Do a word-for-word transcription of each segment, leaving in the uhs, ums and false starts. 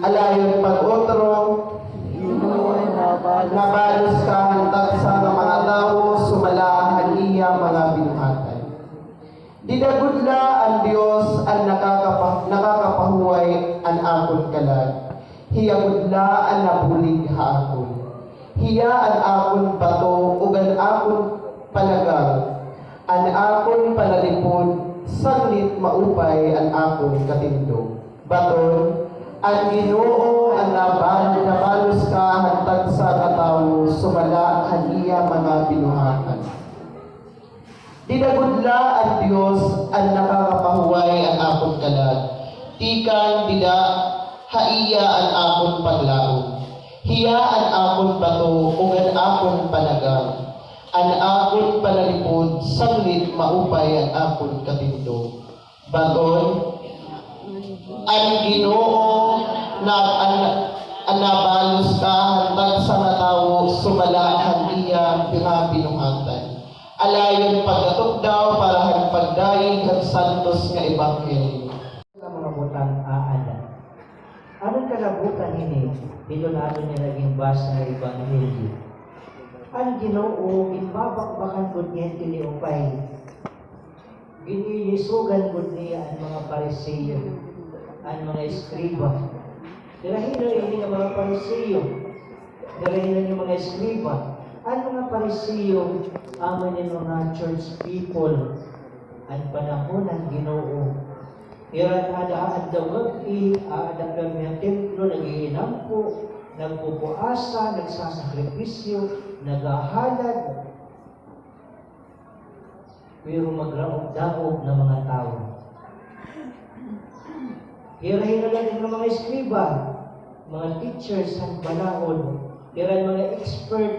Alayon pag-utro, nabalos ka han tagsa nga mga tawo sumala han iya mga binuhatan. Dida gud la an Dios an nakakapa-, nakakapahuway an akon kalag. Hiya gud la an nabulig ha akon. Hiya an akon bato ug an akon panagang, an akon panalipod, sanglit maupay an akon katindog. Baton, an Ginoo an naba-, nabalos ka han tagsa nga tawo sumala han iya mga binuhatan. Dida gud la an Dios an nakakapahuway an akon kalag. Tikang dida ha iya an akon paglaom. Hiya an akon bato ug an akon panagang, an akon panalipod, sanglit maupay an akon katindog. Baton, an Ginoo na, an, an nabalos ka han tagsa nga tawo sumala han iya mga binuhatan. Alayon pagkatukdaw para han pagdayeg han santos nga ebanghelyo. Nga mga butang aada. Ano an kalabutan hini, hiton aton nga naginbasa nga ebanghelyo? An Ginoo, ginbabakbakan gud niya an tiniupay. Ginilisogan gud niya an mga Pariseo, an mga eskriba. Hira-hira ini nga mga Pariseo, hira-hira ini mga eskriba. An mga Pariseo, amo ini mga church people. An panahon han Ginoo, hira aada ha adlaw gab-i, aada pirmi ha templo, nag-iinampo, nagpupuasa, nagsasakripisyo, naghahalad. Pero magraog-daog nga mga tawo. Hira-hira la ini nga mga eskriba, mga teachers han balaod, hira an mga expert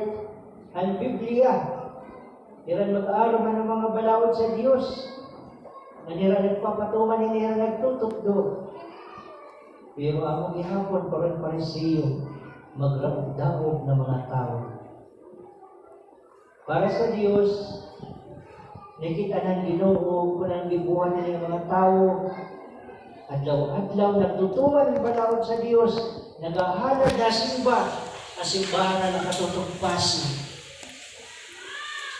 han Biblia, hira an mag-aaram han mga balaod sa Dios. Ngan hira nagpapatuman, hira nagtutukdo. Pero amo gihapon para han Pariseo, magraog-daog nga mga tawo. Para sa Dios, nakit-an han Ginoo kon ano an gibuhat han mga tawo. Adlaw-adlaw nagtutuman an balaod sa Dios, naghahalad, nasimba, an simbahan nga nakatutok pasi.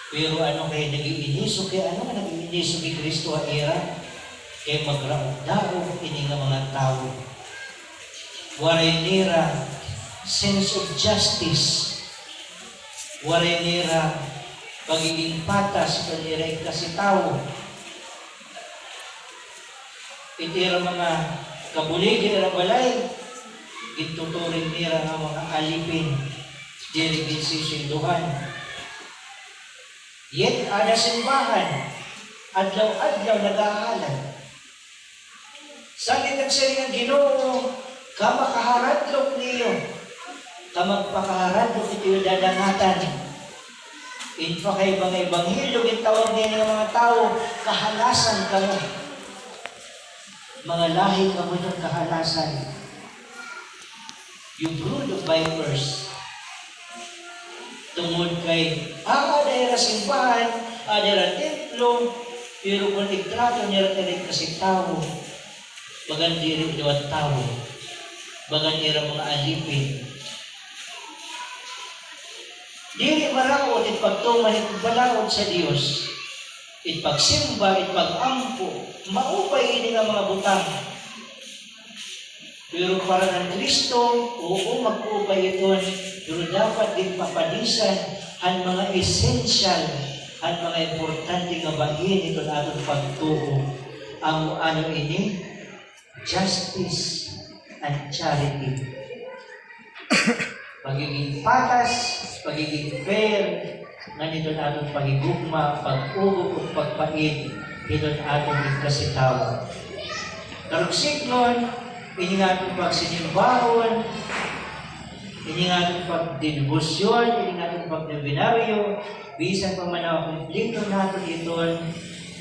Pero ano kay nag-iinisog, kay ano nga nag-iinisog hi Cristo ha ira? Kay magraog-daog ini nga mga tawo. Waray nira sense of justice. Waray nira pagiging patas ha ira igkasi tawo. It ira mga kabulig ha ira balay, gintuturing nira nga mga alipin, diri ginsusuweldohan. Yet, aada simbahan, adlaw-adlaw naghahalad. Sanglit nagsiring an Ginoo, kamakaharadlok niyo, kamagpakaharadlok ito iyo dadangatan. In fact, ha iba nga ebanghelyo, gintawag niya nga mga tawo, kahalasan kamo. Mga lahi kamo nga kahalasan. You brood of vipers. Tungod kay, ah, aada hira simbahan, aada hira templo, pero kon igtrato nira hira igkasi tawo, bagan diri liwat tawo, bagan ira mga alipin. Diri maraot it pagtuman, it balaod sa Dios, it pagsimba, it pag-ampo, maupay ini nga mga butang. Pero para kan Cristo, oo, mag-upay iton, pero dapat ginpapadisan han mga essential, han mga importante nga bahin iton aton pagtuo. Amo ano ini? Justice and charity. Pagiging patas, pagiging fair, ngan iton aton paghigugma, pag-ugob ug pagpaid hiton aton igkasi tawo. Karuyag sidngon, ini nga aton pagsinimbahon, ini nga aton pagdedebosyon, ini nga aton pagnobenaryo, bisan pa man nakumpleto naton iton,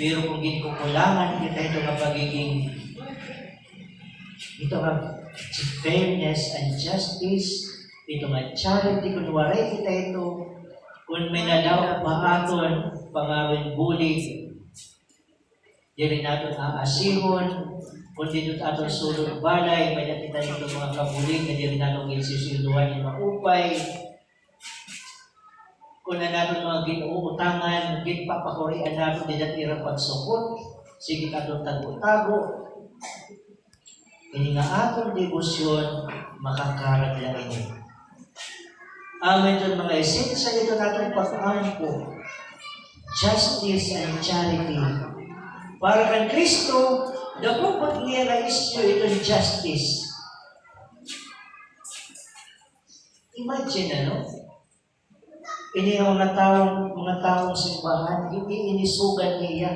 pero kon ginkukulangan kita hito nga pagiging, hito nga fairness and justice, hito nga charity, kon waray kita hito, kon may nadaog pa ha aton, pangaron, bulig, diri naton aasihon, Kundi didto ha aton sulod balay, may-ada kita didto mga kabulig nga diri naton ginsusuweldohan nga maupay. Kun an aton mga gin-uutangan, ginpapakurian naton dida ha ira pagsukot, sige aton tago-tago. Ini nga aton debosyon, makakarag la ini. Amo iton mga esensiya iton aton pag-ampo, justice and charity. Para kan Cristo, dako gud niya nga isyu iton justice. Imagine, ano? Ini nga mga tawo, mga tawo sa simbahan, ini, ini sugad niya.